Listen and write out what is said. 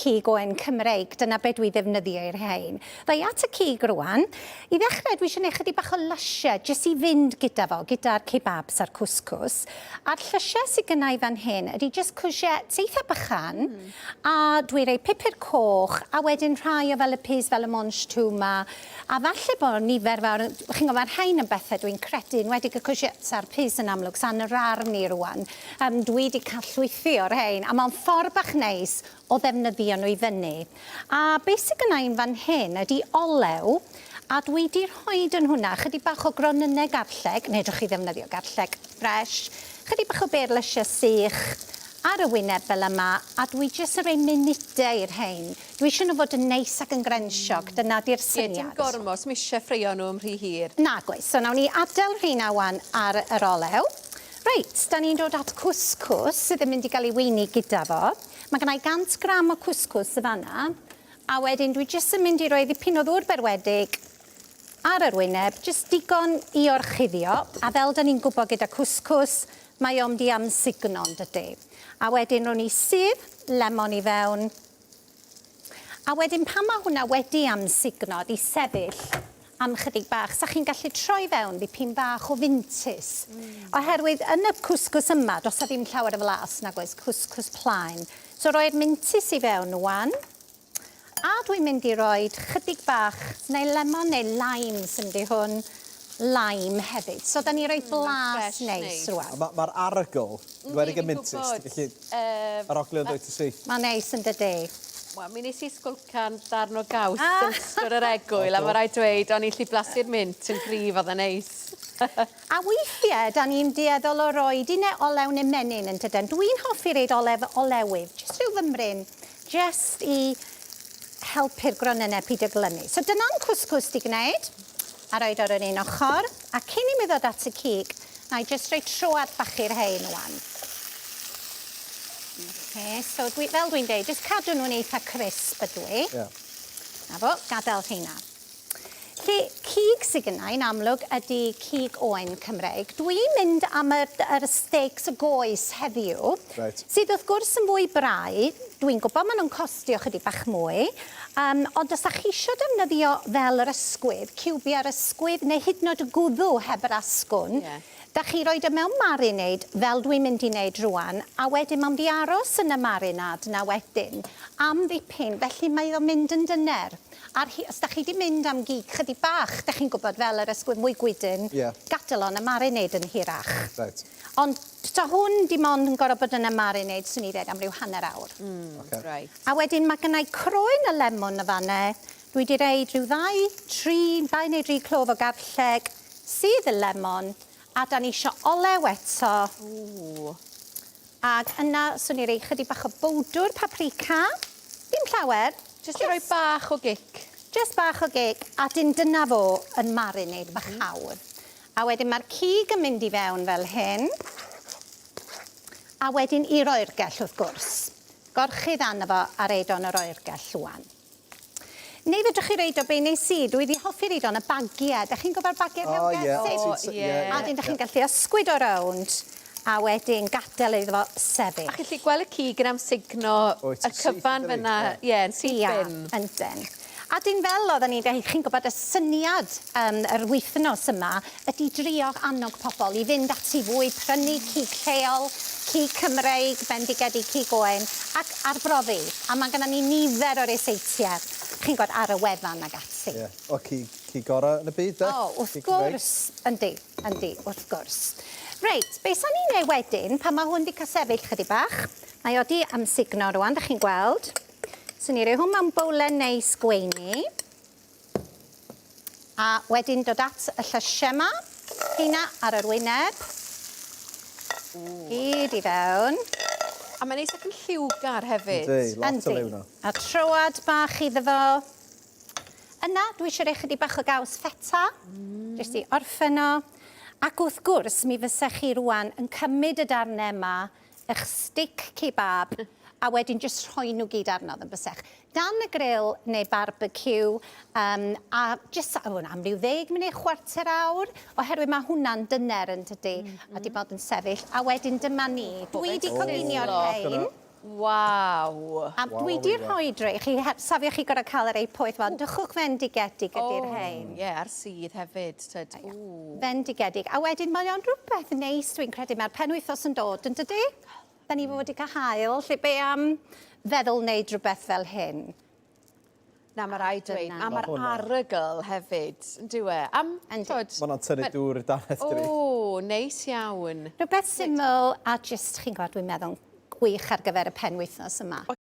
cig oen Cymreig, dyna be dwi ddefnyddio i'r rhain. Dda i at y cig rwan. I ddechrau, dwi eisiau gwneud chydig bach o lysiau, jyst i fynd gyda fo, gyda'r kebabs a'r cwscws. A'r llysiau sydd gynna i fan hyn ydy jyst courgettes eitha bychan, a dwi rhoi pupur coch, a wedyn rhai o fel y pys fel y mangetout 'ma, a falle bod nifer fawr, chi'n gwybod, mae'r rhain yn bethau dwi'n credu, enwedig y courgettes a'r pys yn amlwg, sa'n yr arn i rwan. Dwi 'di cael llwythi o'r rhain, a mae'n ffordd bach neis o ddefnyddio nhw i fyny. A be sy gynna i'n fan hyn ydy olew, a dwi 'di rhoid yn hwnna chydig bach o gronynnau garlleg, neu fedrwch chi ddefnyddio garlleg ffresh, chydig bach o berlysiau sych ar y wyneb fel yma, a dwi jyst yn rhoi munudau i'r rhain. Dwi eisiau nhw fod yn neis ac yn grensiog, dyna 'di'r syniad. Ie, dim gormod, 'sdim isie ffreio nhw am rhy hir. Nagoes, so nawn ni adael rheina 'wan ar yr olew. Reit, da ni'n dod at cwscws sydd yn mynd i gael ei weini gyda fo. Mae gynna i 100 gram o cwscws yn fanna, a wedyn dwi jyst yn mynd i roi ddipyn o ddŵr berwedig ar yr wyneb, jyst digon i orchuddio, a fel da ni'n gwybod gyda cwscws, mae o'n mynd i amsugno yn dydy. A wedyn rown ni sudd lemon i fewn, A wedyn pan ma' hwnna wedi amsugno, 'di sefyll am chydig bach, 'sa chi'n gallu troi fewn dipyn bach o fintys. Oherwydd yn y cwscws yma, does 'a ddim llawer o flas, nag oes, cwscws plaen. So roi'r mintys i fewn ŵan. A dwi'n mynd i roid chydig bach, neu lemon neu lime sy'n mynd i hwn, lime hefyd. So 'da ni roi blas neis rŵan. A ma' ma'r arogl, enwedig y mintys, ti'n gallu Arogli o'n dweud ti syth. Mae'n neis yn dydi? Wel, mi nes i sgwlcan darn o gaws yn ystod yr egwyl, a mae rhaid dweud, o'n i'n gallu blasu'r mint yn gryf, oedd e'n neis. A weithiau, da ni'n dueddol o roid un neu olew neu menyn yn dyden. Dwi'n hoffi roid olef olewydd, jyst rhyw fymryn, jyst i helpu'r gronynnau pidio glynu. So dyna'n cwscws di gwneud, a roid ar yr un ochr. A cyn i mi ddod at y cig, na i jyst rhoi troad bach i'r rhein wan. Okay, so dwi, fel dwi'n deud, jyst cadw nhw'n eitha crisp ydw i. Yeah. Na fo, gadael rheina. Lle cig sydd gynna i'n amlwg ydy cig oen Cymreig. Dwi'n mynd am yr, yr steaks y goes heddiw, right. sydd wrth gwrs yn fwy brau. Dwi'n gwybod maen nhw'n costio chydig bach mwy, um, ond os da chi eisiau defnyddio fel yr ysgwydd, ciwbiau'r ysgwydd, neu hyd yn oed y gwddw heb yr asgwrn, yeah. Da chi roid o mewn marinade fel dwi'n mynd i neud rwan a wedyn ma'n mynd i aros yn y marinade 'na wedyn am ddipyn felly mae o'n mynd yn dyner a'r hi- os da chi 'di mynd am gig chydig bach da chi'n gwbod fel yr ysgwydd mwy gwydn Ie. gadel o yn y marinade yn hirach. Reit. Ond ta hwn dim ond yn gor'o' bod yn y marinade swn i ddeud am ryw hanner awr. Hmm. Oce. Reit. A wedyn ma' gynnai croen y lemwn y fan 'ne dwi 'di reid rhyw ddau tri dau neu dri clof o garlleg Sudd y lemon, a 'dan ni isio olew eto. Ww. Ag yna swn i rei chydig bach o bowdwr paprika. Dim llawer. Jyst i roi bach o gic. Jyst bach o gic, a 'dyn dyna fo yn marinade bach hawdd. A wedyn ma'r cig yn mynd i fewn fel hyn. A wedyn i'r oergell wrth gwrs. Gorchudd arno fo a reid o yn yr oergell rŵan. Neu fedrwch chi roid o be nes i, dwi 'di hoffi roid o yn y bagie. Dach chi'n gwybod bagie rhewgell? O ie. O ie. A wedyn dach chi'n gallu ysgwyd o rownd a wedyn gadel iddo fo sefyll. A chi'n gallu gweld y cig yn amsugno y cyfan fyn 'na, ie, yn syth bin. Ia, yndyn. A dyn fel oedden ni'n deud, chi'n gwybod y syniad um, yr wythnos yma ydy drio annog pobl i fynd ati fwy, prynu cig lleol, cig Cymreig, bendigedig cig oen, ac arbrofi. A mae gennym ni nifer o ryseitiau, chi'n gwybod, ar y wefan ag ati. Ie, o cig, cig gorau yn y byd, de? O, wrth gwrs, yndi, yndi, wrth gwrs. Reit, be sa'n ni'n ei wedyn, pan mae hwn wedi cael sefyll chydig bach, mae o di amsugno rwan, da chi'n gweld. Swn i roi hwn mewn bowlen neis gweini. A wedyn dod at y llysiau yma. Heina ar yr wyneb. Gyd i fewn. A mae'n neis ac yn lliwgar hefyd. Yndi, lot o liw 'na. A troad bach iddo fo. Yna, dwi eisiau rhoi chydig bach o gaws ffeta, jyst i orffen o. Ac wrth gwrs, mi fysech chi rwan yn cymryd y darnau yma, eich stick kebab, a wedyn jyst rhoi nhw gyd arno yn bysech. Dan y grill neu barbeciw, um, a jyst o, am ryw ddeg munud, chwarter awr, oherwydd mae hwnna'n dyner yn dydy, a di bod yn sefyll. A wedyn dyma ni. Dwi di coginio'r rhain. Waw. A dwi 'di rhoi rei chi heb safio chi gor'o' ca'l y rei poeth 'ma ond dychwch fendigedig ydi'r rhein. Ie, a'r sudd hefyd, t'od. Ww. Fendigedig. A wedyn mae o'n rhywbeth neis dwi'n credu. Mae'r penwythnos yn dod, yn dydi? Da ni fod i cael haul, lle be am feddwl wneud rhywbeth fel hyn? Na, mae rhaid dweud. Dyna. A mae'r Ma' hwnna- arogl hefyd, yn dyw e? Am, Yndi. t'od... Ma' hwnna'n tynnu dŵr i'r dannedd, dydi? O, neis iawn. Rhywbeth syml a jyst, chi'n gwybod, dwi'n meddwl, gwych ar gyfer y penwythnos yma. O,